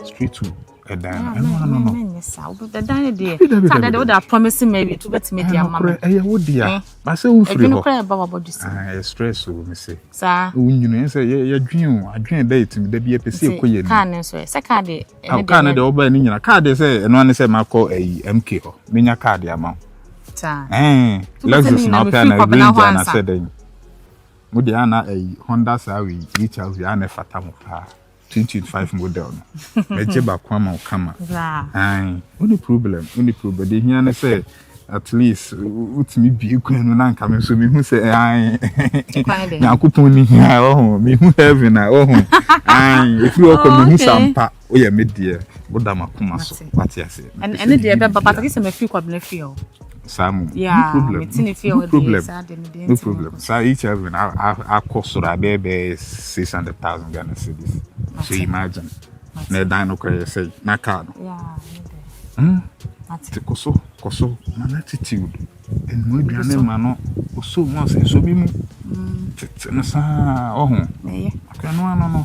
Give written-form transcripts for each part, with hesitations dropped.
Straight to ɛdan no ɛno ano no. Mɛnyɛ saa ɛdan no deɛ saa deɛ wode aprɔmese ma awie to wobɛtumi de ama me. Ɛyɛ wo dea ba sɛ wofiri hɔ. Adwene koraa ɛba wabɔdwe si. Ɛyɛ stress o me se. Saa. Wonyini ɛsɛ yɛ yɛdwen o adwene da yɛtumi da bi yɛpɛ sɛ yɛkɔ yɛ Kaa no nso ɛ sɛ kaa deɛ ɛne deɛ. Kaa no deɛ wobaa ne nyina kaa deɛ sɛ ɛno ane sɛ makɔ ayi MK hɔ menya kaa deɛ ama wo. Saa. Ɛɛ Lexus na wopɛ ana Range ana sɛ dɛn. Mo deɛ ana ayi Honda saa wei HRV ana ɛfata mo paa. 2025 model no mɛgye baako ama wo kama. Ae wonni problem wonni problem deɛ hia ne sɛ at least wotumi bie kwan no na nka me nso mehu sɛ ae nyankopɔn ni hia ɔho mehu heaven a ɔho ae ɛfiri hɔ kɔ mehu sampa woyɛ me deɛ woda makoma so wate aseɛ. Ɛne deɛ ɛbɛba but agye sɛ mafiri Kwabena fie hɔ. Saa mu no problem no problem no problem saa each heaven akɔ soro abɛɛ bɛyɛ 600,000 Ghana cedis so imagine na ɛdan no kɔ yɛ sɛ na car no te kɔ so kɔ so ma no attitude ɛnu aduane ma no ɔsɔ mu ɔsɛ ɛsɔ bi mu tete no saa ɔho akra no ano no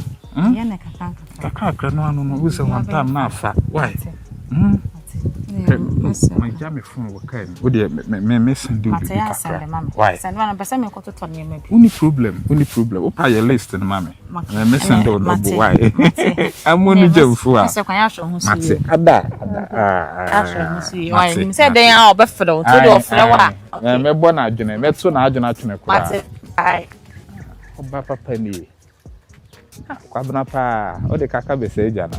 kakra no ano no wo sɛ one time na afa why. Magya me phone wɔ kaa mu. Wo deɛ me me me send wo biribi kakra. Why? Send ma no pɛ sɛ mekɔtotɔ nneɛma bi. Wonni problem, wonni problem. Wopa yɛ list no ma me. Me me send wo double. Why? Amo no gya mfu a. Mate. Ada, ada. Ah. Ahwɛ ho so yie. Why? Nim sɛ dɛn a ɔbɛfrɛ wo. Nti wode ɔfrɛ wo a. Mɛbɔ n'adwene, mɛto n'adwene atwene koraa. Mate. Bye. Ɔba papa nie. Ah, Kwabena paa, wode kaka bɛsɛe gya no.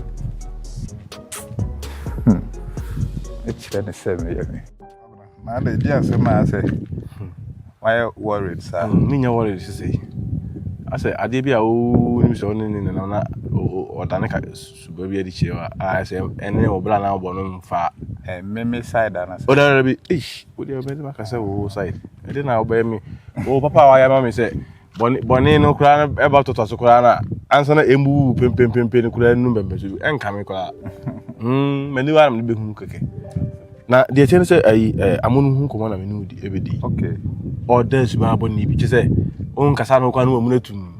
Hmm. Ɛkyerɛ ne sɛ meyɛ me. Na ada di asɛm a sɛ wayɛ worried saa. Menyɛ worried sisi. Asɛ adeɛ bi a wonim sɛ wone ne nenam na ɔdane ka suba bi adi kyerɛ wa a sɛ ɛne wo bra na wobɔ no mfa. Me me side anasɛ. Ɔdara bi, eish, wo deɛ wobɛde maka sɛ wo side. Ɛde na wobɛyɛ me. Wo papa a wayɛ ama me sɛ Bɔne bɔne no koraa no ɛba totɔ so koraa na ansa na emu pempempempe no koraa nnu bɛmpɛ so bi ɛnka me koraa. Mm, m'ani wa na mede bɛhunu kɛkɛ. Na deɛ ɛkyɛ no sɛ ayi ɛ amono ho nkɔmmɔ na me ne wo di ɛbɛdi. Okay. Ɔda suban abɔne bi kyɛ sɛ wonkasa no koraa no wamuna tum.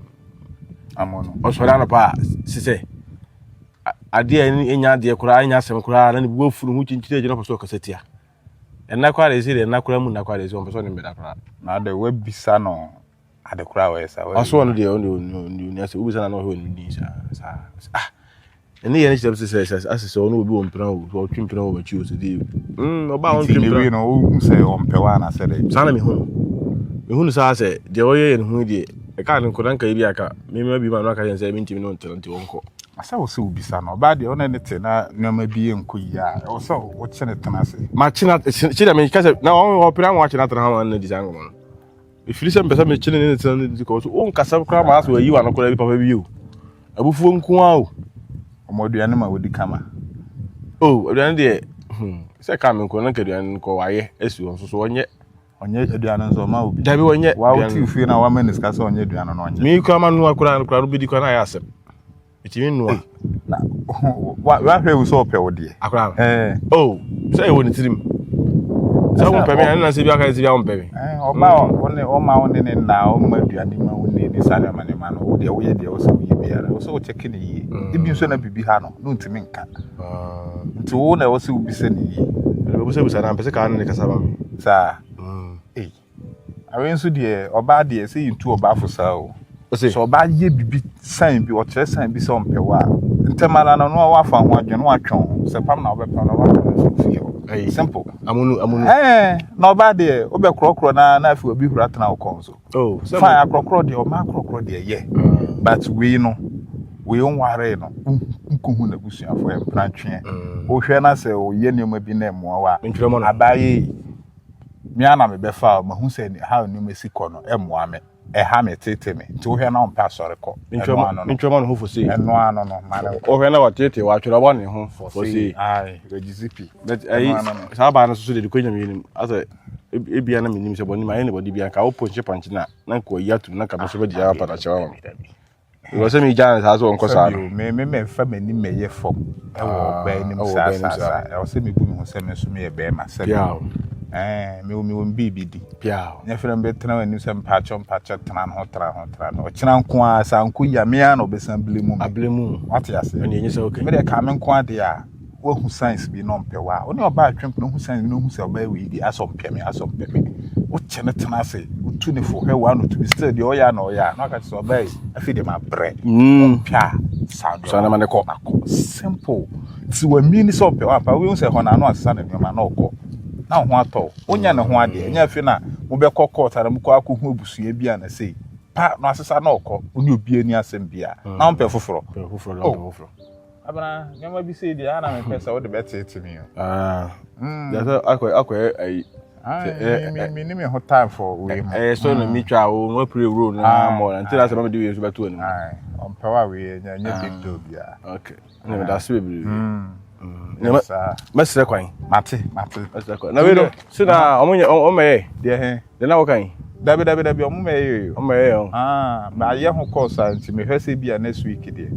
Amono. Ɔsɔre anɔpa a sisɛ adeɛ a ɛnya adeɛ koraa ɛnya asɛm koraa na ne bu afu ne ho kyinkyini agyina pɛ sɛ ɔkasa tia. Ɛnna koraa deɛ ɛsɛ deɛ ɛnna koraa mu nna koraa deɛ ɛsɛ ɔmpɛ sɛ ɔne mbɛda koraa. Na adɛ wabisa no ade koraa ɔyɛ saa. Ɔso ɔno deɛ ɔno deɛ ɔno ɔni asɛ wobisa na na ɔhwɛ ɔno din saa saa ah ɛne yɛ ne kyerɛ sɛ sɛ sɛ asɛ sɛ ɔno obi wɔ mpena o sɛ ɔtwe mpena wɔ m'akyi o sɛ deɛ mm ɔbaa ɔntwe mpena. Nti ne no wohu sɛ ɔmpɛ wa anasɛ dɛ. Saa na mehu no mehu no saa sɛ deɛ ɔyɛ yɛ ne ho deɛ ɛka ne nkɔda nka ebi aka mema bi ma no aka yɛn sɛ mentumi ne ɔntena nti ɔnkɔ. Sɛ wo sɛ wobisa no, ɔbaa deɛ wo ne no te na nneɛma bi nkɔ yie a, ɛwɔ sɛ wokye no tena ase. Makye no kye deɛ meka sɛ na ɔpere ama wakye no atena hɔ ama no adi saa nkɔmmɔ no. Ɛfiri sɛ mpɛ sɛ mekye no ne ne tena no di kɔ so wonkasa koraa ma asɛ wayi w'ano koraa bi papa bi o. Abufuo nko ara o. Ɔmɔ aduane ma wodi kama. O aduane deɛ hmm, sɛ ka me nko na nka aduane no kɔ wayɛ asi hɔ nso so ɔnyɛ. Ɔnyɛ aduane nso ɔma obi. Dabi ɔnyɛ. Wa wote fie na wama ne sika sɛ ɔnyɛ aduane no ɔnyɛ. Me kura ma noa kura kura no bɛdi kura na ayɛ asɛm. Metumi noa. Na wahwɛ wo sɛ ɔpɛ wo deɛ. Akora no. Eh. Oh, sɛ ɛwɔ ne tirim. Sɛ wompɛ me a ne nansɛ bi aka sɛ bi a wompɛ me. Ɔba ɔne ɔma wo ne ne nna ɔma aduane ma wo ne ne saa nneɛma nneɛma no wo deɛ woyɛ deɛ wo sɛ woyɛ biara wo sɛ wokyɛke ne yie. Ebi nso na biribi ha no na ɔntumi nka. Nti wo na ɛwɔ sɛ wobisa ne yie. Mebɛbusabusa na mpɛ sɛ kaa ne ne kasa ma me. Saa. Ei. Awei nso deɛ ɔbaa deɛ sɛ yɛntu ɔbaa fo saa o. Sɛ ɔbaa yɛ biribi sign bi ɔkyerɛ sign bi sɛ ɔmpɛ wo a ntɛm ara no na wafa ho adwene na watwe ho sɛ pam na wobɛpam na wapam no nso fie hɔ. Simple. Amunu amunu. Ɛɛ na ɔbaa deɛ wobɛkorɔkorɔ na na afei obi hura tena wo kɔn so. Oh, sɛ fine akorɔkorɔ deɛ ɔma akorɔkorɔ deɛ yɛ mm. but wei no wei nwaree no nkohu n'abusuafoɔ yɛ mprantweɛ mm. wohwɛ na sɛ ɔyɛ nneɛma bi na ɛmmoa wo a abaayɛ yi me ara na mebɛfa a mahu sɛ how nneɛma si kɔ no ɛmmoa me ɛha me tete me nti wohwɛ na ɔmpɛ asɔre kɔ ɛno ano no ntwɛma no ho fo sei ɛno ano no ma no wohwɛ na watete watwerɛ bɔ ne ho fo sei ae regisi pi but ayi saa baa no soso de de kɔ nyame anim asɛ ebia na menim sɛ bɔne mayɛ ne bɔne bia nka wo pɔnkye pɔnkye na na nka wayi atom na nka me so bɛgye apa na kyɛw ama me because sɛ megya no saa sɛ ɔnkɔ saa no me me mɛmfa m'ani mɛyɛ fam ɛwɔ ah, ɔbaa anim saa saa saa ɛwɔ sɛ mebu me ho sɛ me nso meyɛ bɛrima sɛ Ɛɛ, mewɔ mewɔ me biribi di. Piaw. Nyɛ fɛ dɛ mebɛtena w'anim sɛ mpakyɛw mpakyɛw tena ne ho tena ne ho tena ne ho. Ɔkyena nko ara sɛ ankɔ yie a me ara na ɔbɛsan blame me. Ablame wo. Wate aseɛ? Ɛnneɛ ɛnyɛ sɛ okay. Me deɛ ka me nko ara deɛ a, woahu signs bi na ɔmpɛ wo a, wo ne ɔbaa twe mpena wohu signs bi na wohu sɛ ɔbaa wei deɛ asɛ ɔmpɛ me asɛ ɔmpɛ me. Wokyɛ no tena ase, wotu ne fo, hwɛ w'ano to bi still deɛ ɔyɛ a na ɔyɛ a na waka kyerɛ sɛ ɔbaa yi afei deɛ mabrɛ. Ɔmpɛ a san deɛ San ma ne kɔ. Nakɔ. Simple. Nti wamini sɛ ɔpɛ wo ampa wobɛhu sɛ hɔ no ano asesa ne nneɛma na ɔkɔ na wo ho atɔ wo. Wonya ne ho adeɛ ɛnyɛ afei na mobɛkɔ court anaa mokɔ akɔhu abusua bi ana sei pa na asesa na ɔkɔ wo ne obi ani asɛm bia na wompɛ foforɔ. Pɛ foforɔ na Oh. wompɛ foforɔ. Abena nneɛma bi sei deɛ ana mepɛ sɛ wode bɛteete me o. Ah. Deɛ sɛ akɔ akɔyɛ ayi. Ah, me me ho time for wei mu. Ɛyɛ sɛ na metwa wo na wapire wuro no Ah, ama wo nti na sɛ mɛmede wei nso bɛto anim. Aye, ɔmpɛ wo a wei ɛnyɛ ɛnyɛ big deal biara. Okay. Ɛna meda ase bebree. Mm. Saa. Mɛsrɛ kwan. Mate, mate. Mɛsrɛ kwan. Na wei no, sɛ na ɔmo nyɛ ɔmo mɛyɛ. Deɛ he? Deɛ na wɔka yi. Dabi dabi dabi ɔmo mɛyɛ o. Ɔmo mɛyɛ o. Ah, mayɛ ho course a nti mehwɛ sɛ bi a next week deɛ.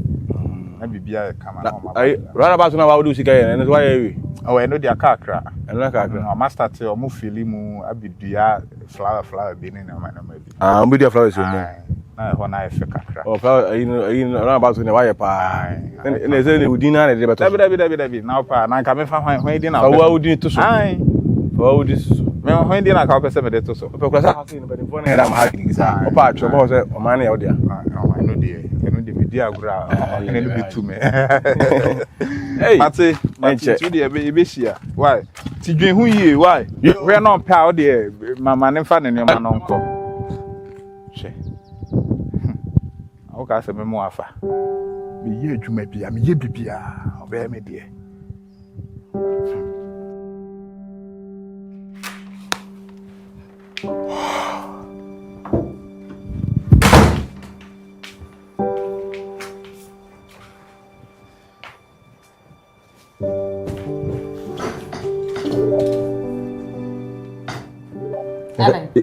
Na biribi ayɛ kama na ɔmo aba. Ayi, roundabout na wa wode sika yɛ no, ɛno nso wayɛ awie. Ɔ ɛno deɛ aka akra. Ɛno aka akra. Ɔmo start ɔmo fili mu abedua flower flower bi ne nneɛma nneɛma bi. Ah, ɔmo bɛdua flowers wɔ mu. Aye, na ɛhɔ no ayɛ fɛ kakra. Ɔ flower ayi no ayi no roundabout no wayɛ paa. Aye. Ɛna ɛsɛ ne odin na na ɛde bɛto so. Dabi dabi dabi dabi na ɔpa na nka mefa hwan hwan din na Fa wopɛ wo sɛ- odin to so. Aye. Fa wo odin so. Me hwan din na nka wopɛ sɛ mede to so. Wopɛ kura sɛ ha sei no mpanimfoɔ no yɛ dɛ ama ha gidigidi saa. Wopɛ atwerɛ bɔ hɔ sɛ ɔman no yɛ wo dea. Ah, oh, ɛno deɛ ɛno deɛ medi agorɔ a ɔhene no bɛtu me. Hey, Mate mate ɛnkyɛ. nti wodeɛ yɛbɛhyia. Why? Ti dwen ho yie why? Hwɛ na ɔmpɛ a wodeɛ ma ne mfa ne nneɛma no nkɔ. Hwɛ. Woka sɛ me mo afa. Meyɛ adwuma bia, meyɛ biribiara, ɔbɛyɛ me deɛ.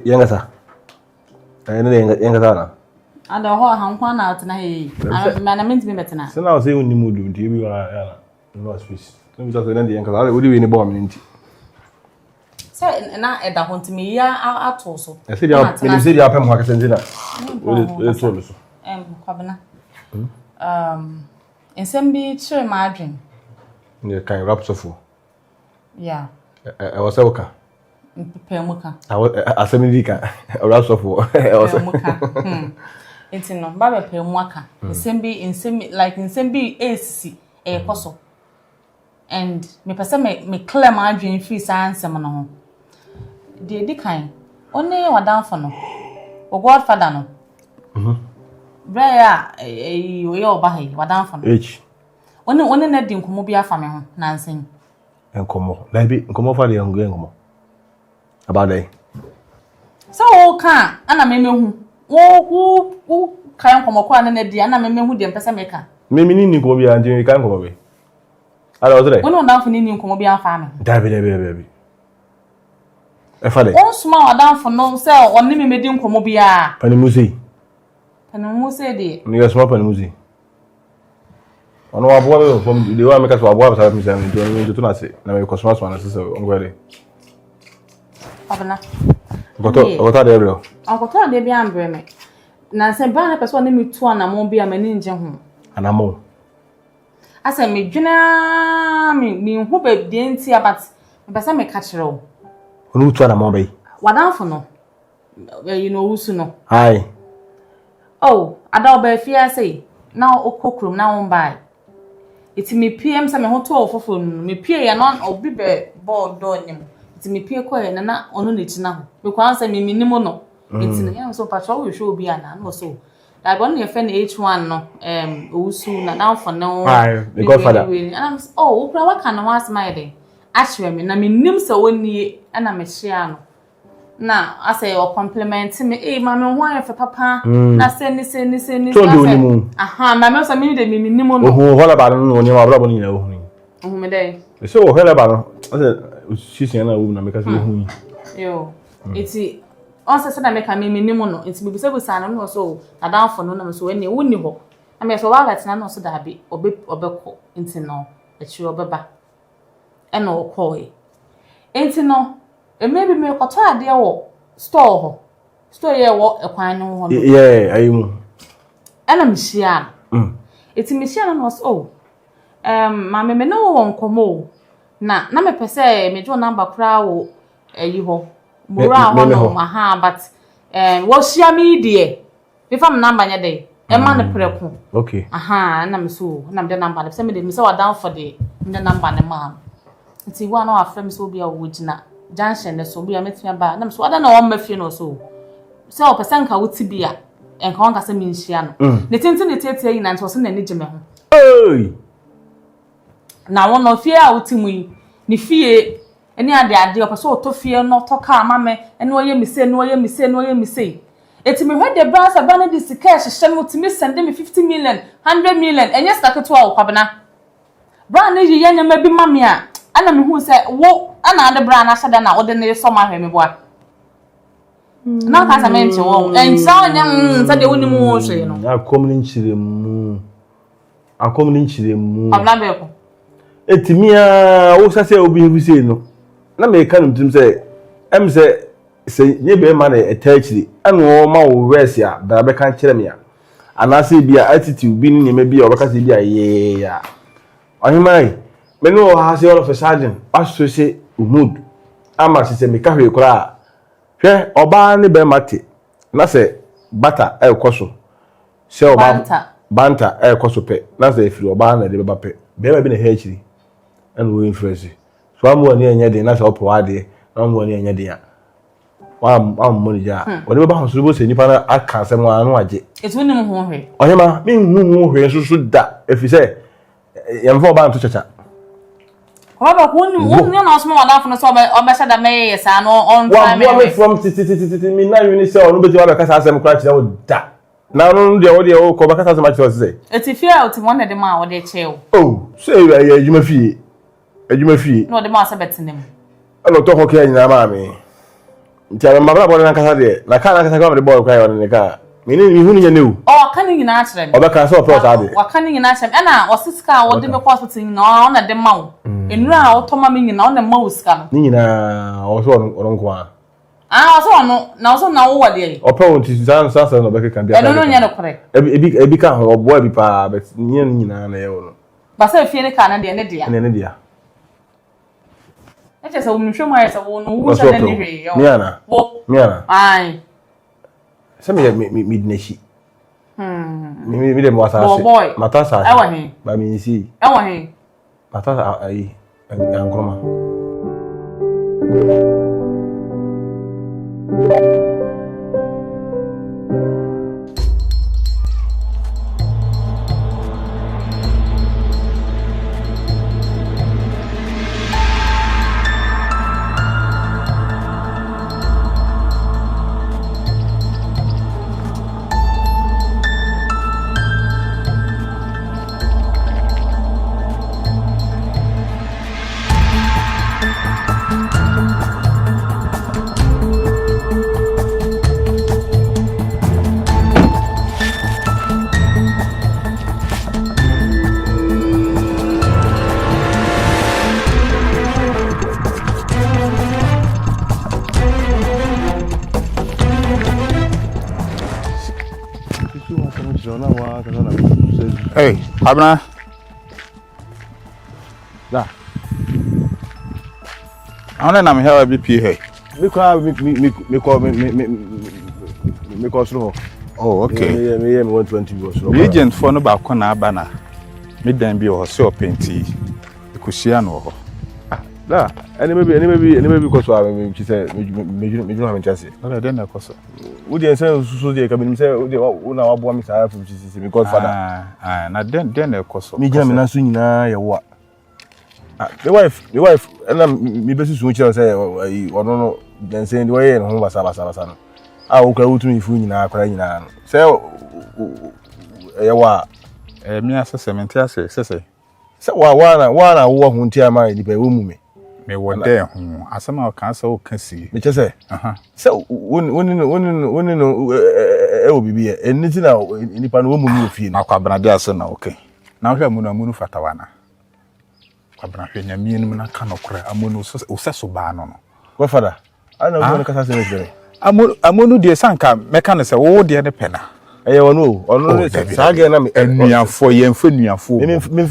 Yɛn kasa. Ɛne de yɛn kasa na. Ada hɔ ha nko na atena ha yi. Ana mentumi bɛtena. Sɛ na ɔsɛ wonni mu du nti ebi wɔ ha na no space. Na bisa sɛ ɛne de yɛn kasa. Wode wei ne bɔɔ me nti. Sɛ na ɛda hɔ nti meyi ato so. Ɛsɛ deɛ menim sɛ deɛ apɛ mu akasa nti na wode too me so. Kwabena. Nsɛm bi kyerɛ m'adwen. Ne kan rap sɔfo. Yeah. Ɛwɔ sɛ woka. Pɛɛ mu ka. Asɛm di ka. Rap sɔfo. Ɛwɔ sɛ. Pɛɛ mu ka. Nti no, ba bɛ pɛɛ mu aka. Nsɛm bi nsɛm like nsɛm bi esisi ɛkɔ so. And mepɛ sɛ me me clear m'adwen firi saa nsɛm no ho. Deɛ edi kan, wo ne w'adamfo no, wo godfather no. Berɛ a ɛyi ɔyɛ ɔba ha yi, w'adamfo no. H. Wo ne wo ne no adi nkɔmmɔ bi afa me ho nansa yi. Nkɔmmɔ. Dabi, nkɔmmɔ fa deɛ nkɔmmɔ nkɔmmɔ. About dɛn? Sɛ woka a, ana memehu. Wo wo wo kae nkɔmmɔ kɔ a ne no adi a, ana memehu deɛ mpɛ sɛ meka. Me me ne nni nkɔmmɔ biara nti mekae nkɔmmɔ bɛ. Ada ɔsɛ dɛ. Wo ne w'adamfo no nni nkɔmmɔ bi amfa me ho. Dabi dabi dabi dabi. Ɛfa dɛ. Wonsoma w'adamfo no sɛ ɔne me mɛdi nkɔmmɔ biara. Panimu sei. Panimu sei deɛ. Meyɛ soma panimu sei. Ɔno waboa me wɔ fam de wa meka sɛ waboa me saa mi saa nti ɔno ntoto no ase na mekɔ soma soma no sɛ sɛ ɔnkɔyɛ dɛ. Abena. Ɔkɔtɔ ɔkɔtɔ adeɛ brɛ. Ɔkɔtɔ adeɛ bi ambrɛ me. Na sɛ baa na pɛ sɛ ɔne me tu anamɔn bi a m'ani ngye ho. Anamɔn. Asɛ medwene aa me menhu baabi deɛ nti a but mepɛ sɛ meka kyerɛ wo. Ɔne wo tu anamɔn bɛyi. W'adamfo no ɛyi no owusu no. Aye. Oh, ada ɔbaa fie ase yi na ɔkɔ kurom na wɔn baae. Eti mepie m sɛ me ho tɔɔ foforɔ no mepie yɛ na obi bɛ bɔɔ dɔɔ ne mu. Eti mepie kɔɛ na na ɔno na egyina hɔ. Mekɔ ahɔ sɛ me menim no. Eti no yɛn nso mpakyɛ ɔrehwɛ obi anaa na ɔsɛ o. Dabi ɔno na yɛfrɛ no H1 no um, owusu n'adamfo no. Aye, the godfather. Ɛna me sɛ oh wokura waka ne ho asɛm ayɛ dɛn akyerɛ me na menim sɛ ɔnie ɛna mehyia no. Na asɛ ɔcompliment me ee maame ho ayɛ fɛ papa mm. na sɛ ne sɛ ne sɛ ne sɛ asɛ aha maame sɛ me de me menim no. Ohun hɔ lɛba no na ɔnneɛma abrabɔ no nyinaa ohun yi. Ohun mi dɛ. Sɛ ɔhwɛ lɛba no asɛ osiesie na owu na meka sɛ ohun yi. Yoo eti ɔn sɛ sɛdeɛ meka me menim no nti mebisabisa no na ɔsɛ o n'adamfo no na me so ɛnneɛ wonni hɔ na meyɛ sɛ ɔba abɛtena na ɔsɛ daabi ɔbɛ ɔbɛkɔ nti no akyire ɔbɛba ɛna ɔkɔɔɛ nti no. Mmerɛ bi merekɔtɔ adeɛ wɔ store hɔ. Store yi a ɛwɔ ɛkwan no ho hɔ no. Yeah, ayi mu. Ɛna mehyiaa no. Eti mehyia no na ɔsɛ oh, um, maame me ne wo wɔ nkɔmmɔ o. Na na mepɛ sɛ megye wo number koraa wɔ ayi hɔ. Mowura hɔ nom, aha, but um, wɔhyia me yi deɛ. Mefa me number nyɛ dɛn? Ɛma no prɛko. Okay. Aha, ɛna me so, ɛna mede number no, sɛ mede me sɛ w'adamfo deɛ, mede number no maa no. Nti wo a na wafrɛ me sɛ obi a wɔgyina junction no so, obi a mɛtumi aba, na me so, adɛn na ɔmma fie no so? Sɛ ɔpɛ sɛ nka wote bi a, nka wanka sɛ menhyia no. Mm. Ne tenten ne tiatia nyinaa nti ɔsɛ n'ani gye me ho. Hey! Na wo no, fie a wote mu yi, ne fie ne ade ade, ɔpɛ sɛ ɔtɔ fie no, ɔtɔ kaa ma me, ɛna ɔyɛ me sei, na ɔyɛ me sei, na ɔyɛ me sei. Enti mehwɛ deɛ bra sɛ bra no de sika ɛhyehyɛ no otumi sɛnde me 50 million, 100 million, ɛnyɛ sika ketewa o Kwabena. Bra no yeyɛ nneɛma bi ma me a, ɛna mehu sɛ wo ɛna ade bra no ahyɛ da na wode no resɔ m'ahwɛ meboa. Na ɔka sɛ mente wo, ɛnkyerɛ wo nyɛ mm sɛdeɛ wonim wo hwee no. Akɔm ne nkyerɛmu. Akɔm ne nkyerɛmu. Kwabena bɛɛko. Eti me ara wo sɛ sɛ obi hu sei no, na meka no tirim sɛ ɛm sɛ Sɛ nye bɛrima na ɛtaa akyiri ɛna ɔma wo verse a bra bɛka kyerɛ me a anaasɛ ebi a attitude bi ne nneɛma bi a ɔbɛka sɛ ebi a yɛyɛyɛ a ɔhemaa yi me ne wɔ ha sɛ all of a sudden wasose mood ama sɛ sɛ meka hwee koraa hwɛ ɔbaa ne bɛrima te na sɛ bata ɛrekɔ so sɛ ɔbaa banta ɛrekɔ so pɛ na sɛ efiri ɔbaa na ɛde bɛba pɛ bɛrima bi na ɛhɛ akyiri ɛna ɔyɛ influence So wamma w'ani anyɛ den na sɛ ɔpɛ w'adeɛ na wamma w'ani anyɛ den a wammɔ ne gya a hmm. ɔde bɛba ho so bɔ sɛ nipa no aka asɛm a ano agye. Ètò wonim ho hwee. Ɔhema menhu ho hwee nso so da ɛfiri sɛ yɛmfa ɔbaa nto kyakya. Ɔba bɛko wonim wonim na ɔsoma wadamfo no sɛ ɔbɛhyɛ da mɛyɛ yɛ saa no ɔntra mɛyɛ. Waboa me from tititititi me nan nwene sɛ ɔno bɛtumi abɛka saa asɛm koraa kyerɛ wo da. Na ɔno no deɛ wo deɛ wokɔ bɛka saa asɛm akyerɛ wo sɛ. Ɛti fie a ɔte mu ɔna de ma a ɔde kyɛ wo. Oh sɛ ɛyɛ adwuma fie. Adwuma fie. Na ɔde maa sɛ bɛtena mu. Ɛna ɔtɔ hɔ kaa nyinaa maa me. Nti a mabrabɔ no nankasa deɛ, na kaa nankasa koraa mede bɔɔl koraa yɛ ɔne ne kaa. Me ne mehu no nyɛ ne o. Ɔ waka ne nyinaa akyerɛ me. Ɔbɛka sɛ ɔpɛ ɔsaa deɛ. Waka ne nyinaa akyerɛ me. Ɛna ɔse sika a wɔde me kɔ hospital nyinaa ɔna de ma wo. Nnuro a wotɔ ma me nyinaa ɔna ma wo sika no. Ne nyinaa ɔwɔ sɛ ɔno nko ara. Ah ɔsɛ ɔno na ɔsɛ na wowɔ deɛ yi. Ɔpɛ wo nti saa saa asɛm na ɔbɛkeka bi. Ɛno no nyɛ nokorɛ. Ebi ebi ka ho ɔboa bi paa but nyɛ ne nyinaa na ɛyɛ ɔno. Ba sɛ fie ne car no deɛ ne dea. Ɛne ne dea. Ɛkyɛ sɛ wo mehwɛ mu ayɛ sɛ wo no wo nhyɛ da ni hwee yɛ. Me ana. Wo. Me ana. Ae. Sɛ me me me me di n'akyi. Hmm. Me me me de mo asase. Boy. Mata asase. Ɛwɔ he. Ba me nsi. Ɛwɔ he. Mata ayi ankroma. Hey, Kwabena. Da. Ahụ na m hịawa bi pie ha. Me kwa me me me kɔ me me me kɔ soro hɔ. Oh, okay. Me me me 120 bi wɔ soro. Regent fo no baako na aba na me dan bi wɔ hɔ sɛ ɔpɛ nti ekohyia no wɔ hɔ. Ah, da. Ɛnneɛma bi ɛnneɛma bi ɛnneɛma bi kɔ so a me kyi sɛ me me me dwuma me nkyɛn ase. Ɔdɛ dɛn na ɛkɔ so? Wo deɛ sɛ nsusu deɛ ka menim sɛ wo deɛ wo na waboa me saa fam sisi me godfather. Ah, ah, na dɛn dɛn na ɛkɔ so? Me gyina me nan so nyinaa yɛ wo a. Ah, me wife, me wife, ɛna me bɛsusu kyerɛ sɛ ayi ɔno no dɛnsɛn deɛ ɔyɛ ne ho basabasabasa no. A wokura wotumi yi funu nyinaa koraa nyinaa no. Sɛ ɛyɛ wo a. Ɛyɛ me asɛ sɛ mente ase sɛ sɛ. Sɛ wa wa na wa na wowɔ ho nti ama nipa ɛwɔ mu me. Me wɔ dɛ ho asɛm a ɔka sɛ ɔka sie. Me kyɛ sɛ. Sɛ wo ne no wo ne no wo ne no ɛwɔ biribi yɛ ɛno nti na nipa no wɔ mu no wɔ fie no. Akɔ abenade ase na ɔka na wohwɛ amu no amu no fata wa na kwabena hwɛ nyame anim na ka nokorɛ amu no wo sɛ so baa no no. Godfather. Ana wo ne kasa sɛ me. Amonu deɛ sanka mɛka no sɛ wo deɛ ne pɛ na. Ɛyɛ ɔno o, ɔno ne oh, saa gɛ na me. Anuafoɔ yɛmfa nuafoɔ.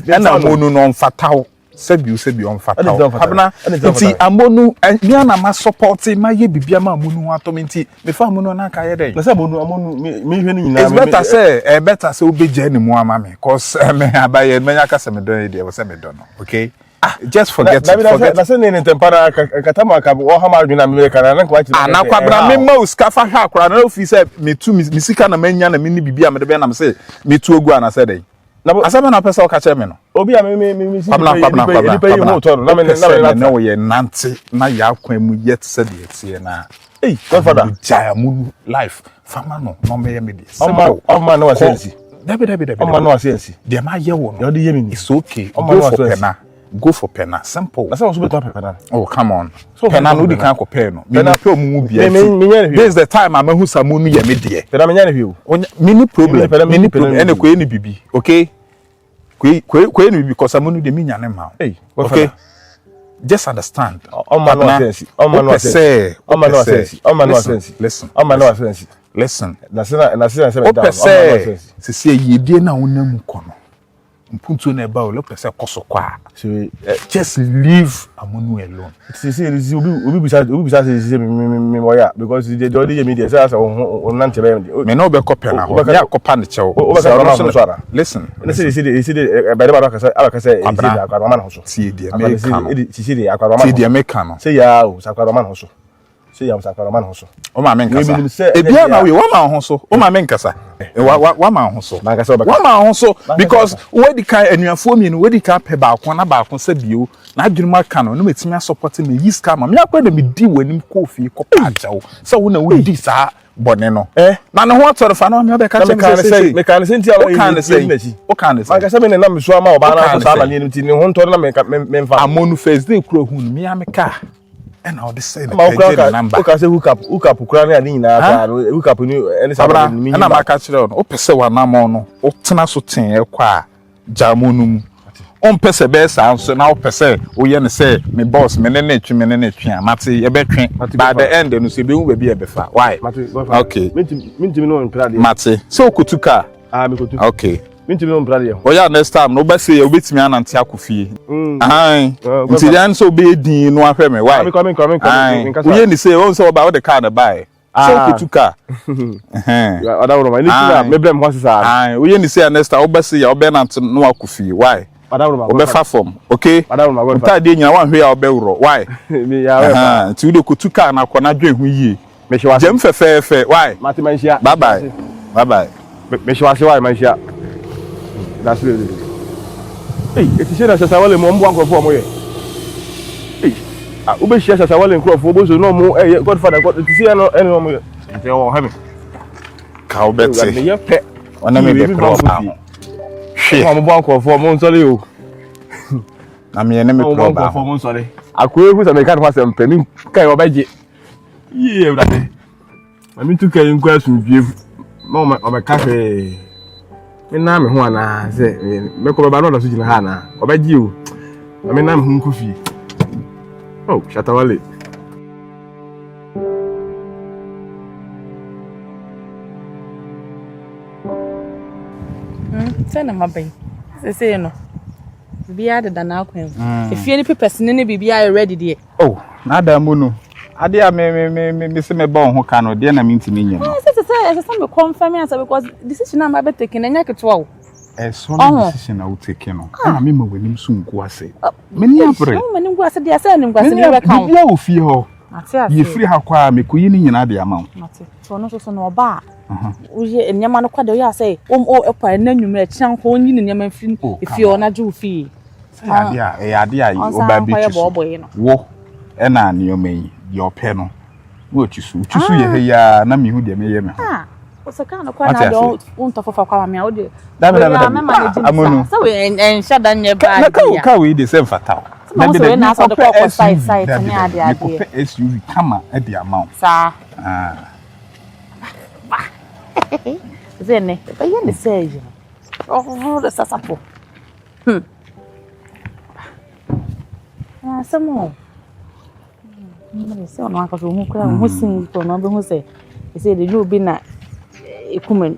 Ɛna amonu no ɔmfata wo. Sɛbi o sɛbi ɔmfata wo. Abena nti amonu mea na ma support ma yɛ biribi ama amonu ho atɔ me nti mefa amonu na anka yɛ dɛn. Na sɛ amonu amonu me me hwɛ ne nyinaa. It's better sɛ ɛ better sɛ wobɛgya ne mu ama me cause me abayɛ mɛnya ka sɛ medɔ yi deɛ wɔ sɛ medɔ no okay. Ah, just forget it. Forget. Na sɛ ne ne ntɛmpa na nkata mu aka wɔ ha ma adwene na mebɛka na na nkwa kyerɛ. Ah, na kwabra me ma sika fa hwɛ akora na ofi sɛ metu me sika na manya na menni biribi a mede bɛyɛ na me sɛ metu agu ana sɛ dɛn. Asɛm na pɛ sɛ ɔka kyerɛ me no. Obi a me me me me si kwabra kwabra kwabra nipa yi ho tɔ no na me na me na wɔyɛ nante na yɛ akwan mu yɛ te sɛ deɛ teɛ na. Ei, Godfather. Gyae amu life fama no na ɔmɛyɛ me deɛ. Simple. Ɔma no asɛnsi. Dabi dabi dabi. Ɔma no asɛnsi. Deɛ ma yɛ wɔ no. Deɛ ɔde yɛ me ni. It's okay. Go for pɛna. Go for pɛna. Simple. Na sɛ ɔso bɛtuma pɛ pɛna. Oh come on. Pɛna no di kan kɔ pɛɛ no. Mi ni pɛ ɔmu mu bia ti. This is the time a mahu sa mu no yɛ me deɛ. Pɛna mi nya ne hwɛ o. Mi ni problem. Mi ni problem. Ɛna kò yɛ ni bibi. Okay. Kwe kwe kwe ni because amu no de mi nya ne ma. Hey, okay. Just understand. Ọma no asensi. Ọma no asensi. Ọma no asensi. Ọma no asensi. Listen. Ọma no asensi. Listen. Na se na na se na se me down. Wopɛ sɛ sisi yiedie na wonam mu kɔ no. Mpuntuo na ɛba o, wopɛ sɛ kɔ so kɔ a. Just leave Amonu alone. Sisi sisi obi obi bisa obi bisa sisi sisi mi mi mi wɔ ya because de de ɔde yɛ mi deɛ sɛ asɛ ɔho ɔnante bɛyɛ mi deɛ. Me na ɔbɛkɔ pɛ na hɔ. Me akɔpa ne kyɛw. Wobɛka ɔma ho so ara. Listen. Ne sisi sisi sisi de ɛbɛrɛ ba akasa abakasa sisi de akwa ɔma ne ho so. Tie deɛ meka no. Sisi de akwa ɔma ne ho so. Tie deɛ meka no. Sɛ yaa o sɛ akwa ɔma ne ho so. Sɛ yaa o sɛ akwa ɔma ne ho so. O maame nkasa. Ebia na woyɛ wama ho so. O maame nkasa. Wama ho so. Wama ho so because wadi kan anuafoɔ mmienu wadi kan pɛ baako na baako sɛ bio n'adwene mu aka no na metumi asɔpɔte me yi sika ma me akora na medi w'anim kɔɔ fie kɔpa akyɛw sɛ wo na wodi saa bɔne no. Na ne ho atɔre fa na ɔme ɔbɛka kyerɛ me sɛ sɛ meka ne sɛ nti a woka ne sɛ woka ne sɛ mankasa me ne nam so ama ɔbaa no aso saa amaneɛ no nti ne ho ntɔre na memfa Amonu first day kura hu no me a me kaa ɛna ɔde sɛ ne ka gye ne namba woka sɛ hook up hook up kura ne ade nyinaa koraa no hook up ni ɛne saa abra ɛna maka kyerɛ no wopɛ sɛ w'anammɔn no wotena so tee ɛkɔ a gya mu no mu wompɛ sɛ bɛyɛ saa nso na wopɛ sɛ woyɛ no sɛ me boss me ne ne twe me ne ne twe a mate yɛbɛtwe by the end no so yɛbɛhu baabi a yɛbɛfa why okay mentumi ne wo mpra deɛ mate sɛ wokotu kaa ah mekotu okay mentumi ne wo mpra deɛ ho ɔyɛ a next time no wobɛsɛ yɛ wobɛtumi anante akɔ fie ahan nti deɛ sɛ wobɛyɛ din no ahwɛ me why woyɛ ne sɛ wɔn sɛ wɔba wode kaa na baeɛ sɛ wokotu kaa woyɛ ne sɛ next time wobɛsɛ yɛ wobɛnante no akɔ fie why wobɛfa fam okay ntaadeɛ nyina woanhwɛ yɛ a wobɛworɔ why nti wode kotu kaa no akɔ na dwen ho yie gyam fɛfɛɛfɛ why bye bye bye bye mehyɛ wase why manhyia dase bebree ei eti hyɛ na sasawale mu ɔmboa nkurɔfoɔ ɔmo yɛ ei wobɛhyia sasawale nkurɔfoɔ boso na ɔmo ɛyɛ godfather god eti sɛ ɛno ɛne ɔmo yɛ nti ɛwɔ hɛ me ka wobɛte meyɛ pɛ ɔne me bɛpere ɔbaa ho hwɛ ɔmo boa nkurɔfoɔ ɔmo nsɔre o na meyɛ ne mepere ɔbaa ho ɔmo nsɔre akoe hu sɛ meka ne ho asɛm pɛ me kae ɔbɛgye yie awurade Ma mentu ka yi nkɔ asomdwie ma ɔbɛka hwee. Menna me ho anaa sɛ mɛkɔ bɛba na ɔda so gyina ha anaa ɔbɛgye o. Ma menna me ho nkɔ fie. Oh, Shatta Wale. Sɛ na maba yi sesei no biribiara deda n'akwan mu efie no papers ne ne biribiara yɛ ready deɛ. Oh, n'adan mu no, adeɛ a me me me me me se mebɔ wo ho ka no, deɛ na mentumi nyɛ no. Ɛsɛ sɛ sɛ ɛsɛ sɛ me confirm ansa because decision a mabɛ take no ɛnyɛ ketewa o. Ɛsɔ ne decision a wo take no, ɛna me ma w'anim so ngu ase. M'ani abere. Wo m'anim gu ase deɛ sɛ anim gu ase ne bɛka ho. Biribiara wɔ fie hɔ. Mate ase. Yɛfiri ha kɔ a mekɔyi ne nyinaa de ama wo. Mate. So ɔno nso so no ɔba a woyɛ nneɛma no kɔ deɛ woyɛ a sɛ ɔpa ɛnɛ anwummerɛ ɛkyena nkɔ ɔnyi ne nneɛma mfiri efie hɔ na gye wo fie. Sɛ adeɛ a ɛyɛ adeɛ a ɔbaa bi twi so wo ɛna nneɛma yi deɛ ɔpɛ no na ɔtwi so wotwi so yɛ ha yi ara na mehu deɛ meyɛ me ho. Wate ase? Dabi dabi dabi amonu. Na kaa wei deɛ sɛ mfata wo. Dabi dabi mekɔpɛ SUV dabi dabi mekɔpɛ SUV kama de ama wo. Saa. Sɛ ne ɛbɛyɛ ne sɛ yi no ɔhohoro de sasapo. Hmm. Asɛm o. Sɛ ɔno ankasa ɔhu koraa ɔhu sin koraa ɔno bɛhu sɛ ɛsɛ de nyɛ obi na ɛkum.